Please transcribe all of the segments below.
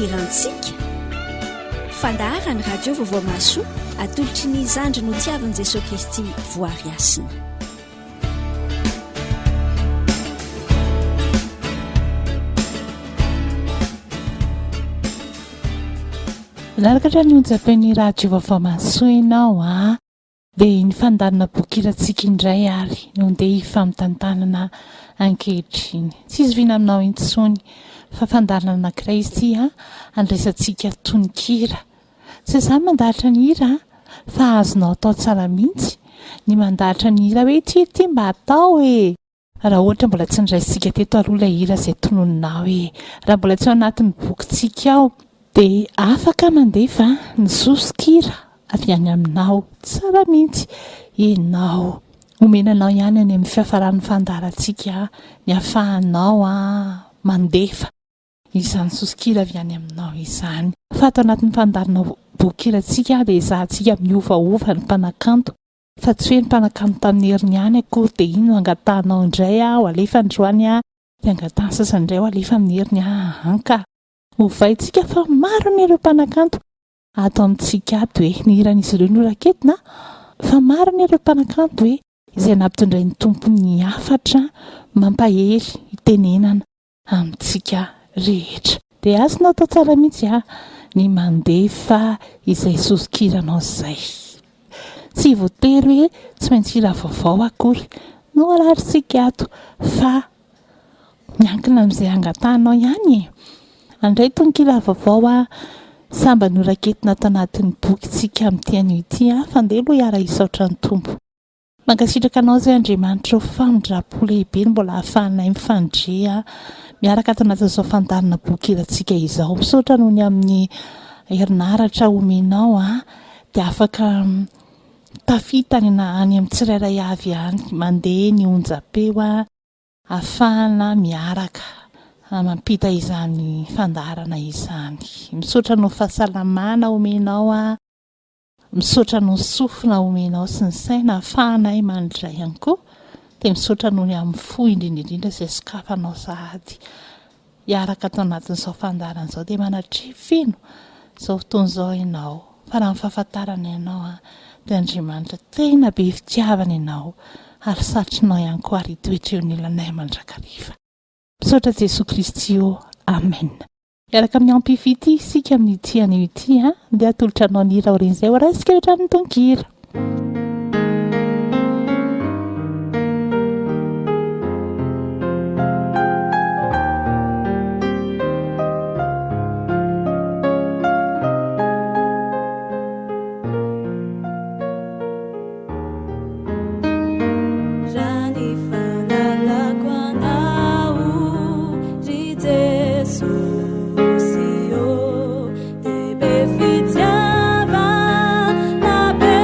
hirantsika. Fandaharan'ny Radio Vaovao Mahasoa atolotry ny zandry notiavin'i Jesoa Kristy Voary Hasina. Manaraka hatrany ny onjam-peon'ny Radio Vaovao Mahasoa ianao a. Dia ny fandaharana boky hirantsika indray ary no ndeha hifampitantanana ankehitriny. Tsy zoviana aminao intsony fa fandaharana anankiray izy ity a, andraisantsika tononkira. Tsy izaho mandahatra ny hira fa azonao atao tsara mihitsy ny mandahatra ny hira hoe ity ity mba atao e! Raha ohatra mbola tsy noraisintsika teto aloha ilay hira izay tononinao hoe raha mbola tsy ao anatin'ny bokintsika ao dia afaka mandefa ny soso-kira avy any aminao tsara mihitsy ianao. Omena anao ihany any amin'ny fiafaran'ny fandaharantsika ny ahafahanao mandefa izany soso-kira avy any aminao izany. Fa ato anatin'ny fandaharana bokin-kirantsika dia ezahantsika miovaova ny mpanakanto Fa tsy hoe ny mpanakanto tamin'ny heriny ihany akory dia iny no angatahanao indray aho alefa androany aho dia angatahan'ny sasany indray aho alefa amin'ny heriny aho ka. Ovaintsika fa maro anie ireo mpanakanto ato amintsika ato e, ny hiran'izy ireo no raketina fa maro anie ireo mpanakanto e izay nampitondrain'ny Tompo ny hafatra mampahery hitenenana amintsika rehetra. Dia azonao atao tsara mihitsy a ny mandefa izay soso-kiranao izay. Tsy voatery hoe tsy maintsy hira vaovao akory no ararintsika ato fa miankina amin'izay angatahanao ihany e. Andray tononkira vaovao a, sambany horaketina ato anatin'ny bokintsika amin'ity anio ity a, fa ndeha aloha hiara-hisaotra ny Tompo. Mankasitraka anao zay Andriamanitra o famindrampo lehibe no mbola ahafahanay mifandre miaraka ato anatin'izao fandaharana boky hirantsika izao. Misaotra noho ny amin'ny herinaratra omenao a dia afaka tafita any na any amin'ny tsirairay avy any mandeha ny onjam-peo a ahafahana miaraka mampita izany fandaharana izany. Misaotra noho fahasalamana omenao a. Misaotra noho ny sofina omenao sy ny saina ahafahanay mandray ihany koa dia misaotra noho ny amin'ny fo indrindra indrindra izay sokafanao sahady hiaraka ato anatin'izao fandaharana izao dia manatreha feno izao fotoana izao ianao fa raha ny fahafantarana ianao an dia Andriamanitra tena be fitiavana ianao ary satrinao ihany koa ary hitoetra eo anilanay mandrakariva. Misaotra Jesoa Kristy ô. Amen. Miaraka amin'ny Ampifi ity isika amin'ity anio ity an! Ndeha atolotra anao ny hira aorian'izay ho raisiko avy hatrany ny tononkira. Raha ny fahalalako anao ry Jesosy ô, dia be fitiavana be.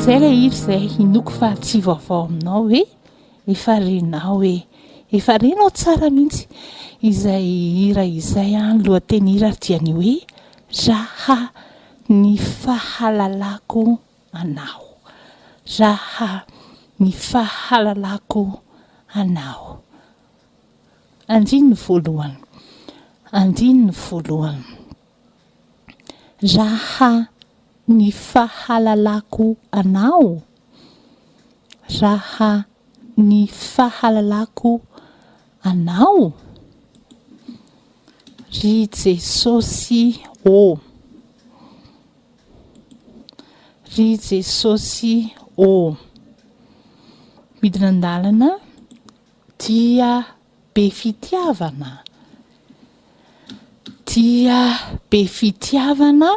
Izay ilay hira izay inoako fa tsy vaovao aminao hoe efa renao e. Efa renao tsara mihitsy izay hira izay an, ny lohateny hira ary dia ny hoe Raha ny fahalalako anao. Raha ny fahalalako anao. Andininy voalohany. Andininy voalohany. Raha ny fahalalako anao, raha ny fahalalako anao, ry Jesosy ô, ry Jesosy ô. Midina an-dalana dia be fitiavana. Dia be fitiavana,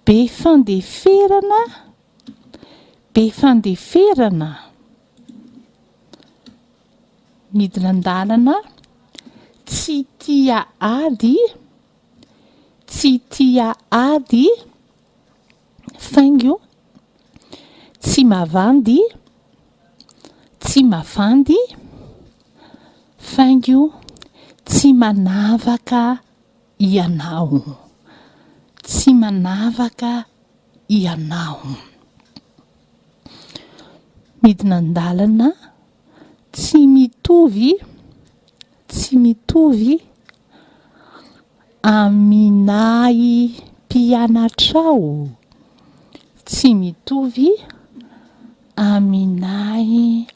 be fandeferana, be fandeferana, midina an-dalana, tsy tia ady, tsy tia ady, faingo, tsy mavandy, tsy mavandy, faingo, tsy manavaka ianao, tsy manavaka ianao. Midina an-dalana, tsy mitovy, tsy mitovy aminay mpianatrao, tsy mitovy aminay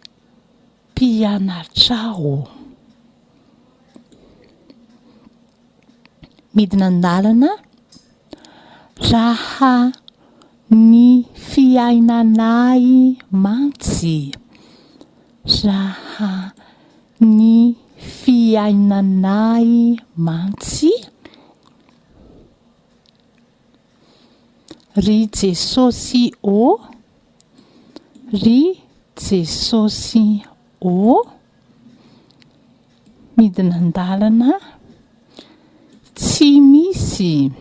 mpianatrao. Midina an-dalana raha ny fiainanay mantsy, raha ny fiainanay mantsy, ry Jesosy ô, ry Jesosy ô, midina an-dalana, tsy misy,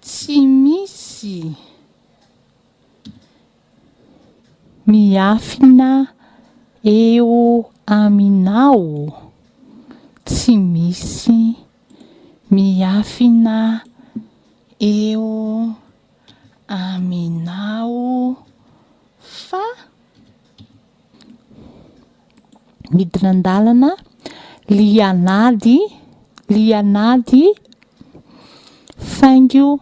tsy misy. Miafina eo aminao tsy misy miafina eo aminao fa midina an-dalana lian'ady lian'ady faingo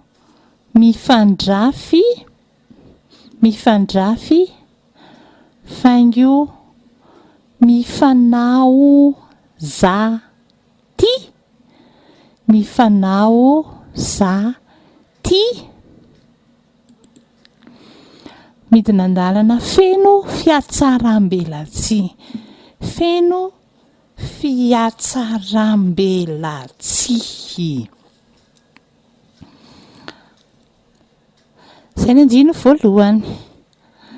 mifandrafy Mifandrafy, faingo mifanao za ty, mifanao za ty. Midina an-dalana feno fihatsaram-belatsihy, feno fihatsaram-belatsihy. Izay ny andininy voalohany.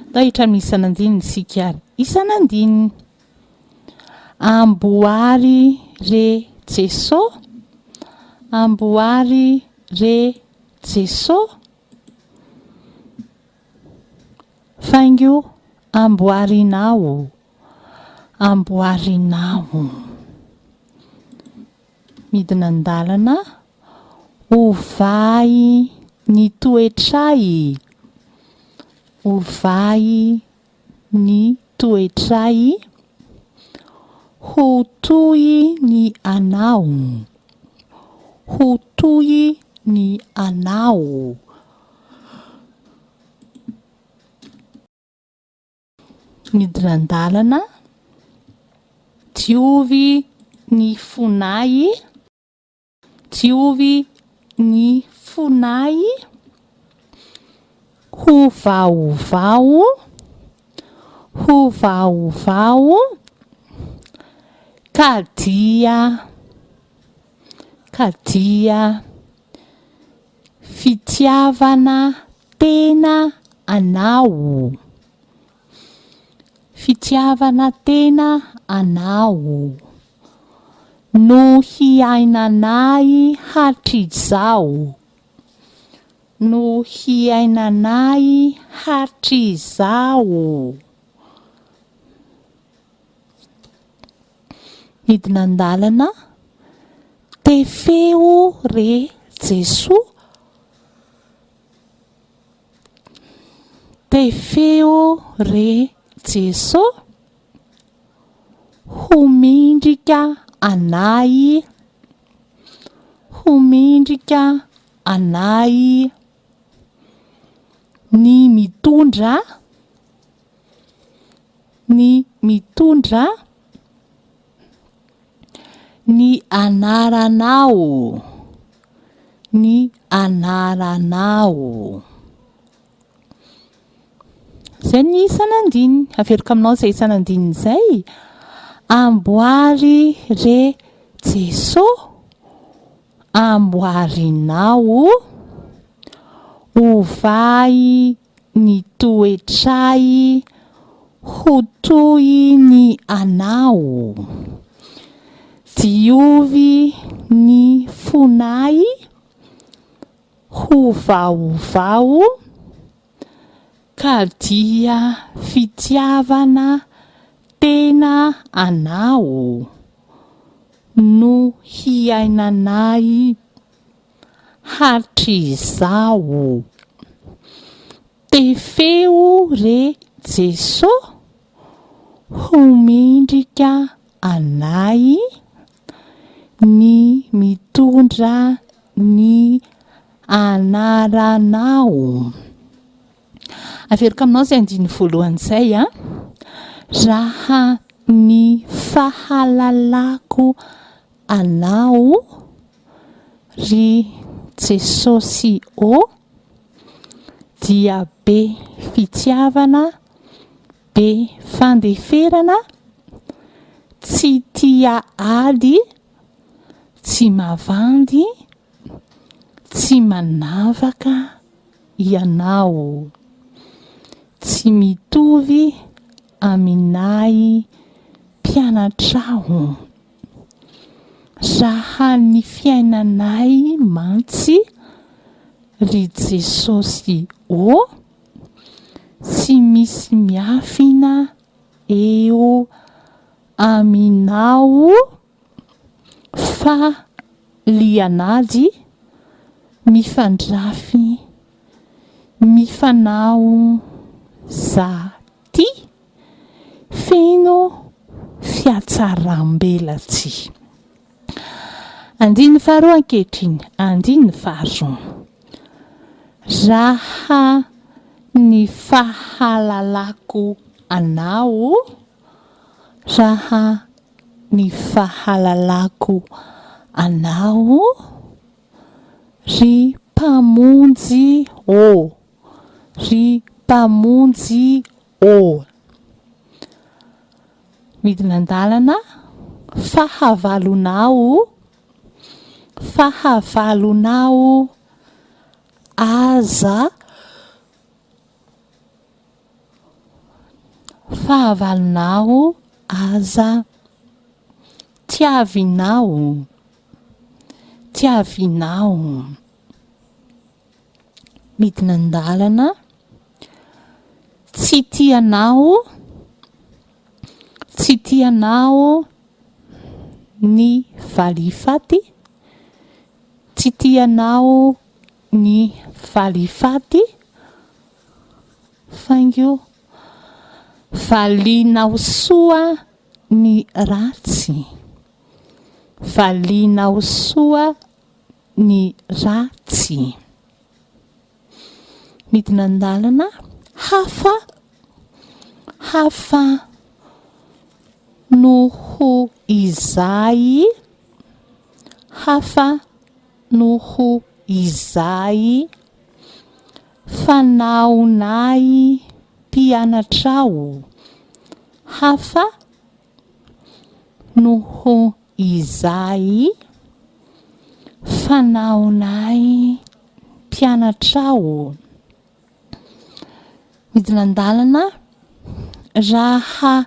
Ndao hiditra amin'ny isan'andininy isika ary. Isan'andininy. Amboary re Jeso, amboary re Jeso, faingo amboarinao, amboarinao. Midina an-dalana Ovay ny toetray Ovay ny toetray Ho toy ny anao Ho toy ny anao. Midina an-dalana Diovy ny fonay Diovy ny fonay ho vaovao, ho vaovao, ka dia, ka dia fitiavana tena anao. Fitiavana tena anao. No hiainanay hatrizao. no hiainanay hatrizao. Midina an-dalana, Tefeo re Jesoa, Tefeo re Jeso, ho mendrika anay, ho mendrika anay ny mitondra, ny mitondra ny anaranao, ny anaranao. Izay ny isan'andininy. Averiko aminao izay isan'andininy izay. Amboary re Jeso, amboarinao, ovay ny toetray ho toy ny anao. Diovy ny fonay ho vaovao ka dia fitiavana tena anao no hiainanay hatrizao. Tefeo re Jeso ho mendrika anay ny mitondra ny anaranao. Averiko aminao izay andininy voalohany izay a. Raha ny fahalalako anao ry Jesosy ô, dia be fitiavana, be fandeferana, tsy tia ady, Tsy mavandy, tsy manavaka ianao. Tsy mitovy aminay mpianatrao. Raha ny fiainanay mantsy ry Jesosy ô, tsy misy miafina eo aminao fa lian'ady mifandrafy mifanao za ty feno fiatsaram-belatsihy. Andininy faharoa ankehitriny, andininy faharoa. Raha ny fahalalako anao, raha ny fahalalako anao, ry Mpamonjy ô, ry Mpamonjy ô. Midina an-dalana, fahavalonao, fahavalonao aza. Fahavalonao aza tiavinao, tiavinao. Midina an-dalana, tsy tianao, tsy tianao ny valifaty, tsy tianao ny valifaty. Faingo, valianao soa ny ratsy, valianao soa ny ratsy. Midina an-dalana, hafa, hafa noho izay, hafa noho izay Fanaonay mpianatrao hafa noho izay fanaonay mpianatrao. Midina an-dalana raha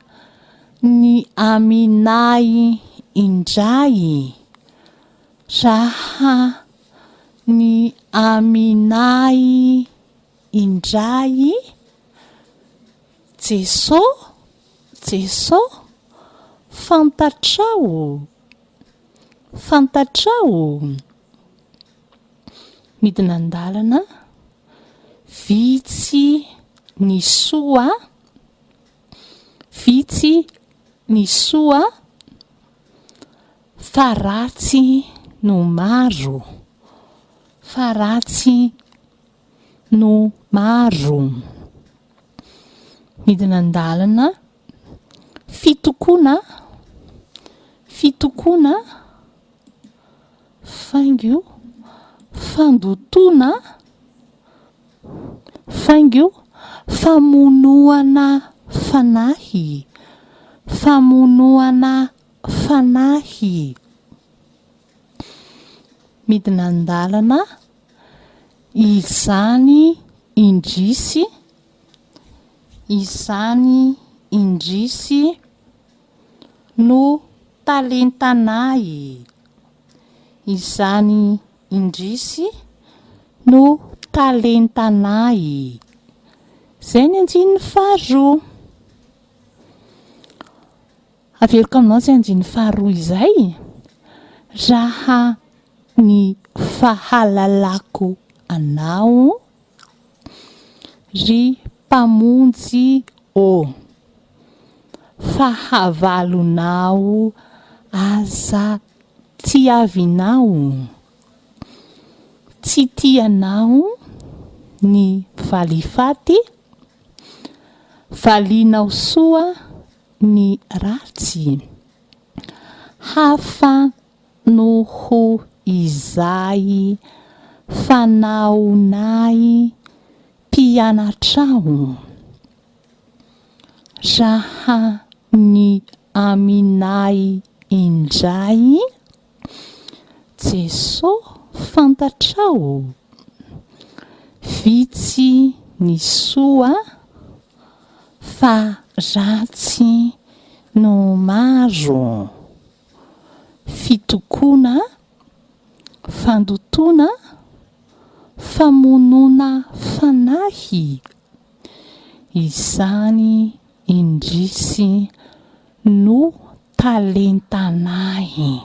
ny aminay indray raha. ny aminay indray Jeso, Jeso, fantatrao, fantatrao. Midina an-dalana, vitsy ny soa, vitsy ny soa fa ratsy no maro, fa ratsy no maro. Midina an-dalana, fitokoana, fitokoana, faingo, fandotoana, faingo, famonoana fanahy, famonoana fanahy. Midina an-dalana, izany indrisy, izany indrisy no talentanay, izany indrisy no talentanay. Izay ny andininy faharoa. Averiko aminao izay andininy faharoa izay, raha ny fahalalako anao, ry Mpamonjy ô, fahavalonao aza tiavinao, tsy tianao ny valifaty, valianao soa ny ratsy, hafa noho izay fanaonay mpianatrao. Raha ny aminay indray, Jeso fantatrao, vitsy ny soa fa ratsy no maro. Fitokoana, fandotoana, famonoana fanahy, izany indrisy no talentanay.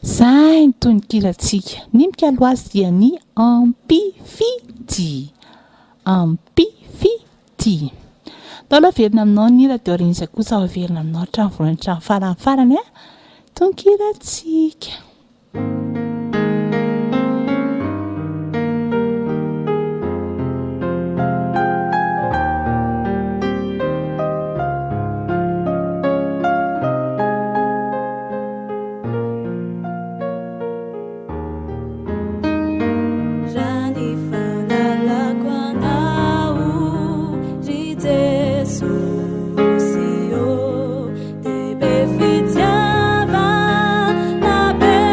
Izay ny tononkirantsika. Ny mikalo azy dia ny Ampifidy. Ampifidy. Ndao aloha averina aminao ny hira dia aorian'izay kosa aho averina aminao hatramin'ny voalohany hatramin'ny farany farany a. Tononkirantsika. Raha ny fahalalako anao, ry Jesosy ô, dia be fitiavana be.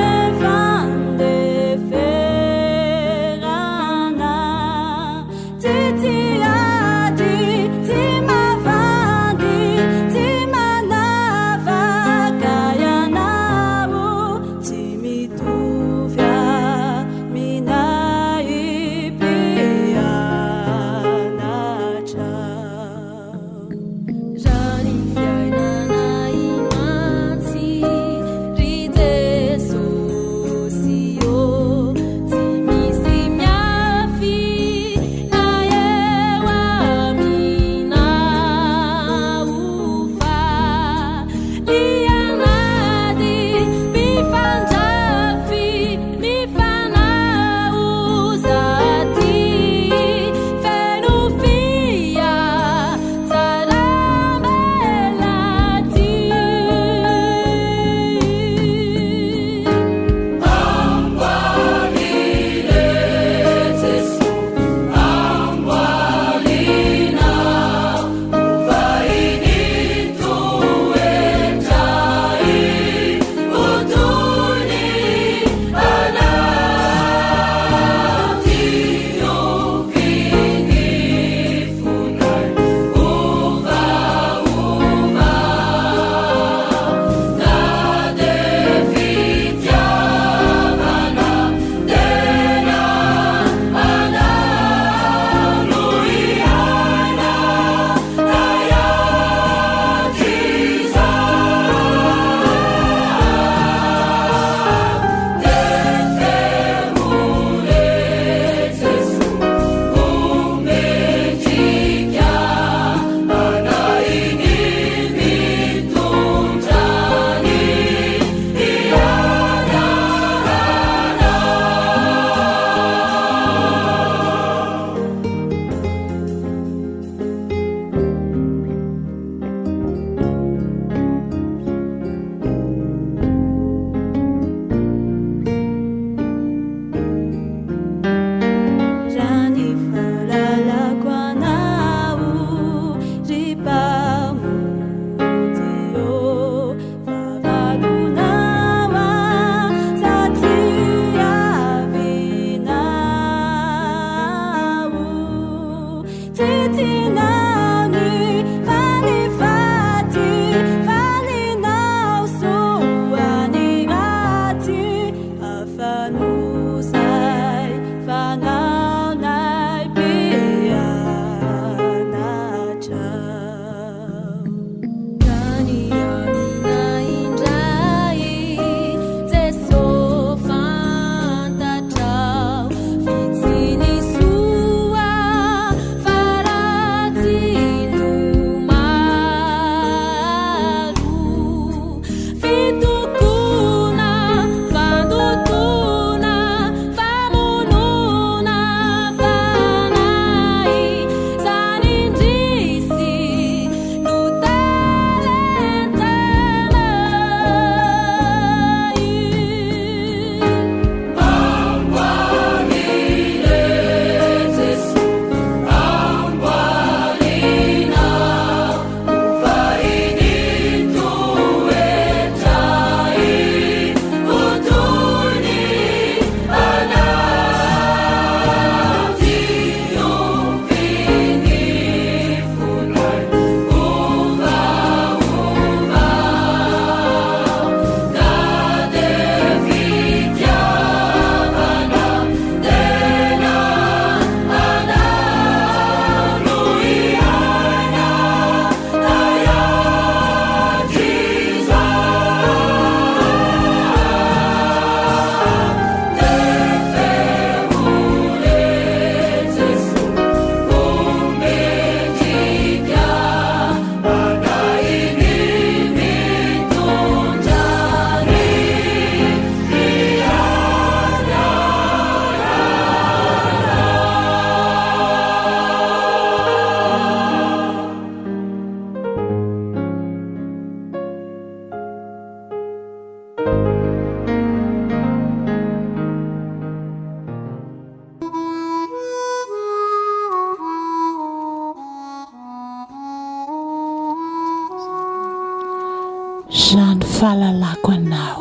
fahalalako anao.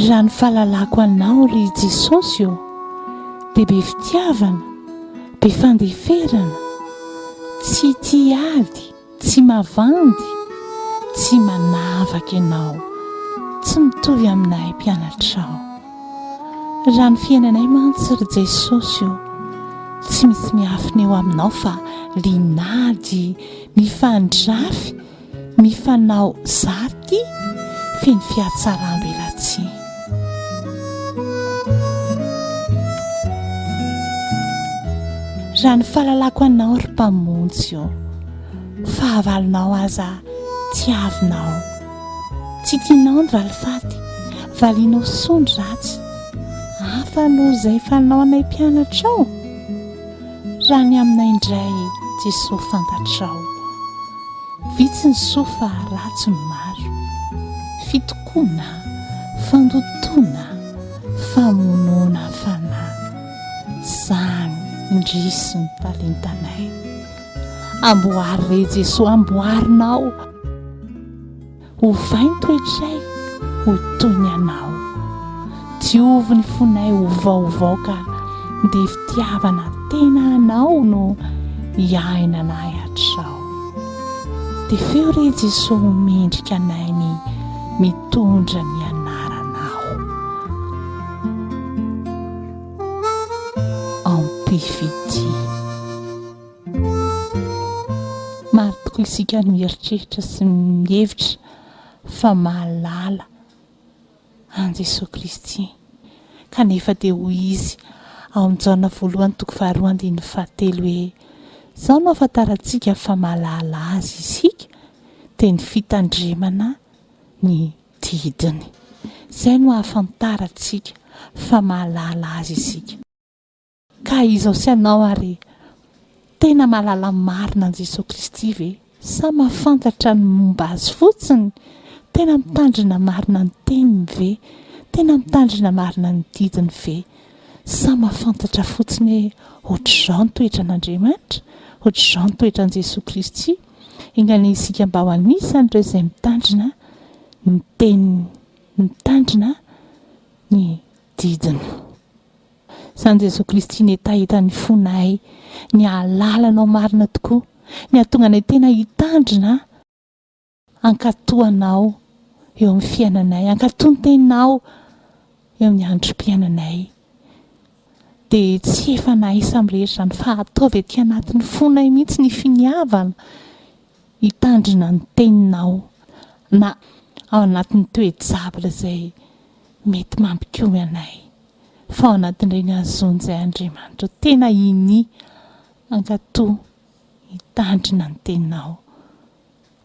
Raha ny fahalalako anao ry Jesosy ô, dia be fitiavana, be fandeferana, tsy tia ady, tsy mavandy, tsy manavaka ianao, tsy mitovy aminay mpianatrao. Raha ny fiainanay mantsy ry Jesosy ô, tsy misy miafina eo aminao fa linady mifandrafy mifanao zaty feno fihatsaram-belatsihy. Raha ny fahalalako anao ry Mpamonjy ô, fahavalonao aza tiavinao. Tsy tianao ny valifaty, valianao soa ny ratsy. Hafa noho izay fanaonay mpianatrao. Raha ny aminay indray Jesoa fantatrao. Vitsy ny soa fa ratsy ny maro. Fitokoana, fandotoana, famonoana fanahy. Zany indrisy ny talentanay. Amboary re Jesoa amboarinao. Ovay ny toetray ho toy ny anao. Diovy ny fonay ho vaovao ka dia fitiavana tena anao no iainanay hatrao. Dia feo re Jesoa ho mendrika anay ny mitondra ny anaranao. Ampifitia. Maro tokoa isika no mieritreritra sy mihevitra fa mahalala an'i Jesoa Kristy. Kanefa dia hoy Izy ao amin'ny Jaona voalohany toko faharoa andininy fahatelo hoe, Izao no ahafantarantsika fa mahalala Azy isika, dia ny fitandremana ny didiny. Izay no ahafantarantsika fa mahalala Azy isika. Ka izao sy anao ary tena mahalala marina an'i Jesoa Kristy ve sa mahafantatra ny momba Azy fotsiny? Tena mitandrina marina ny teniny ve? Tena mitandrina marina ny didiny ve? Sa mahafantatra fotsiny hoe ohatr'izao ny toetran'Andriamanitra? Ohatr'izao ny toetran'i Jesoa Kristy? Enga anie isika mba ho anisan'ireo izay mitandrina ny teniny, mitandrina ny didiny. Izany Jesoa Kristy ny hetahetan'ny fonay, ny hahalala Anao marina tokoa, ny hahatonga anay tena hitandrina hankatò Anao eo amin'ny fiainanay, hankatò ny Teninao eo amin'ny androm-piainanay. Dia tsy efa nahay samirery izany fa ataovy aty anatin'ny fonay mihitsy ny finiavana hitandrina ny Teninao na ao anatin'ny toe-javatra izay mety mampikomy anay. Fa ao anatin'ireny azon'izay Andriamanitra tena hinia hankatò hitandrina ny teninao.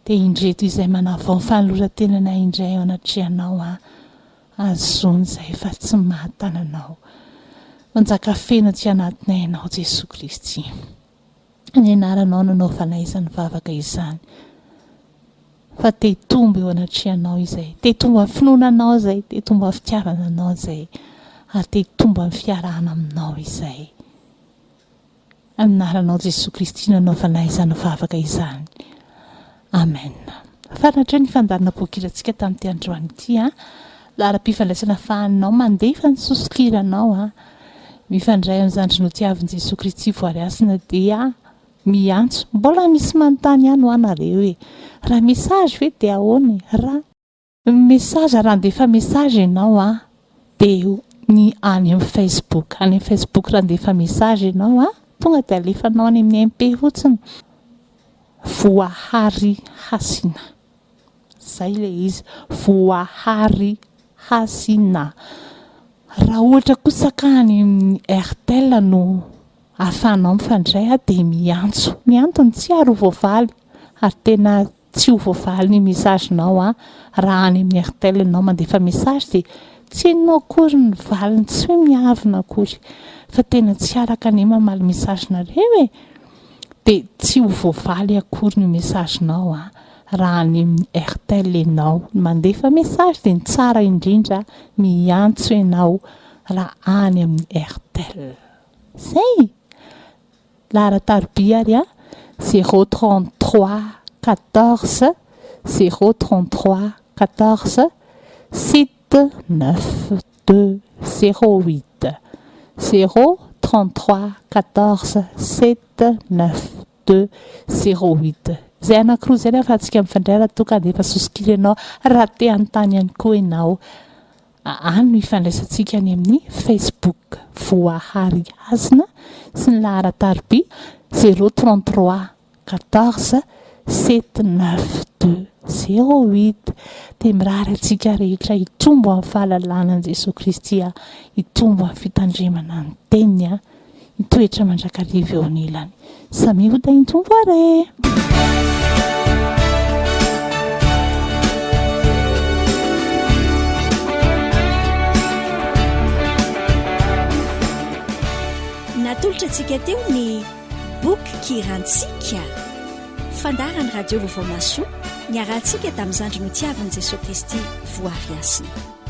Dia indreto izay manavao ny fanoloran-tenanay indray eo anatrehanao an, azon'izay fa tsy mahatana anao. Manjaka feno aty anatinay ianao Jesoa Kristy. Ny anaranao nanaovanay izany vavaka izany. Fa te hitombo eo anatrehanao izay, te hitombo amin'ny finoana anao izay, te hitombo amin'ny fitiavana anao izay, ary te hitombo amin'ny fiarahana aminao izay. Amin'ny anaranao Jesoa Kristy nanaovanay izany vavaka izany. Amen. Farany hatreo ny fandaharana bokirantsika tamin'ity androany ity a. Laharam-pifandraisana afahanao mandefa ny sosokiranao a. Mifandray amin'ny zandry notiavin'i Jesoa Kristy voary hasina dia miantso. Mbola misy manontany ihany hoa nareo e. Raha message ve dia ahoana e? Raha message raha handefa message ianao a dia ny any amin'ny Facebook. Any amin'ny Facebook raha handefa message ianao a tonga dia alefanao any amin'ny MP fotsiny. Voahary hasina. Zay ilay izy. Voahary hasina. Raha ohatra kosa ka any amin'ny Airtel no ahafahanao mifandray dia miantso. Ny antony tsy ary ho voavaly ary tena tsy ho voavaly ny message-nao raha any amin'ny Airtel ianao mandefa message dia tsy henonao akory ny valiny, tsy hoe miavona akory fa tena tsy araka anie mamaly message-nareo e! Dia tsy ho voavaly akory ny message-nao raha any amin'ny Airtel ianao no mandefa message dia ny tsara indrindra miantso ianao raha any amin'ny Airtel. Zay! Laharan-tariby ary a, zéro 33. 14 0 33 14 7 9 2 0 8 0 33 14 7 9 2 0 8 Izay anankiroa izay no ahafahantsika mifandray raha toa ka handefa sosokira ianao raha te hanontany ihany koa ianao. Any no ifandraisantsika any amin'ny Facebook Voahary Hasina sy ny laharan-tariby 0 33 14 7 9 2 0 8 Dia mirary antsika rehetra hitombo amin'ny fahalalana an'i Jesoa Kristy, hitombo amin'ny fitandremana ny Teniny. Hitoetra mandrakariva eo anilany. Samia ho tahin'ny Tompo ary e! Natolotra antsika teo ny boky Kirantsika. Fandaharan'ny Radio Vaovao Mahasoa niarahantsika tamin'ny zandry notiavin'i Jesoa Kristy voary hasina.